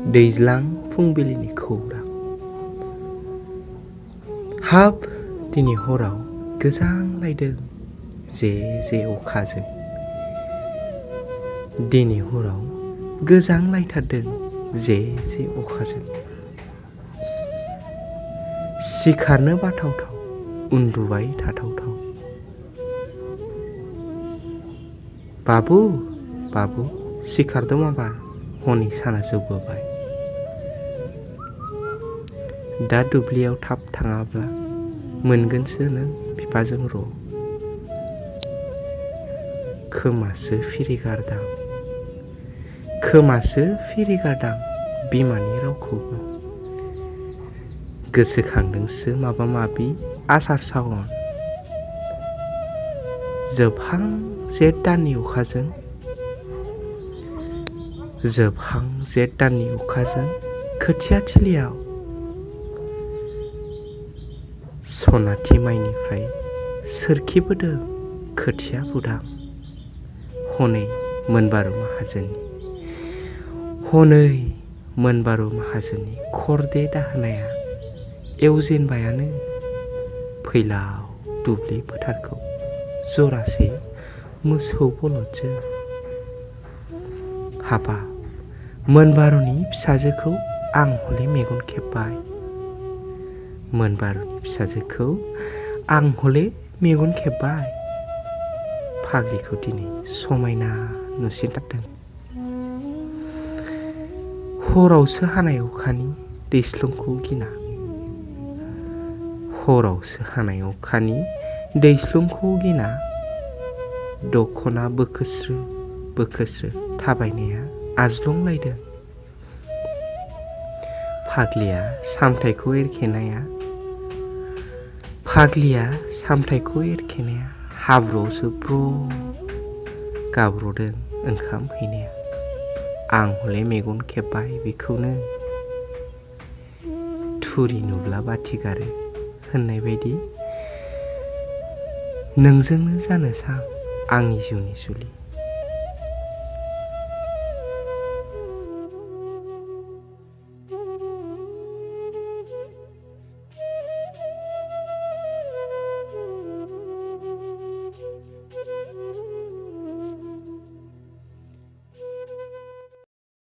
दैज्लां फुंबिलिनि खौरां। हाब दिनै हराव गोजांलायदों जे जे अखाजों। दिनै हराव गोजांलायथारदों जे जे अखाजों। सिखारनो बाथावथाव उन्दुबाय थाथावथाव। बाबु बाबु सिखारदो माबार, हनै साना जौबोबाय। दा दुब्लियाव थाब थाङाब्ला मोनगोनसो नों बिफाजों र'। खोमासो फिरिगारदां बिमानि रावखौबो। गोसोखांदोंसो माबा माबि आसार सावन। जोबहां जेठ दाननि अखाजों खोथिया थिलियाव सनाथि माइनिफ्राय सोरखिबोदों खोथिया बुदां। हनै मोनबारु माहाजोननि खरदे दाहोनाया एवजेनबायानो फैलाव दुब्लि फोथारखौ जरासे मोसौ बलदजों। हाबाब मोनबारुनि फिसाजोखौ आं हले मेगन खेबबाय। फाग्लिखौ दिनै समायना नुसिनथारदों। हरावसो हानाय अखानि दैस्लुंखौ गिना दखना बोखोस्रो थाबायनाया आज्लंलायदों। फाग्लिया सामथाइखौ एरखेनाया हाब्रुआवसो ब्र' गाब्र'दों ओंखाम हैनाया। आं हले मेगन खेबबाय बेखौनो। थुरि नुब्ला बाथि गारो होननाय बायदि नोंजोंनो जानोसां आंनि जिउनि जुलि।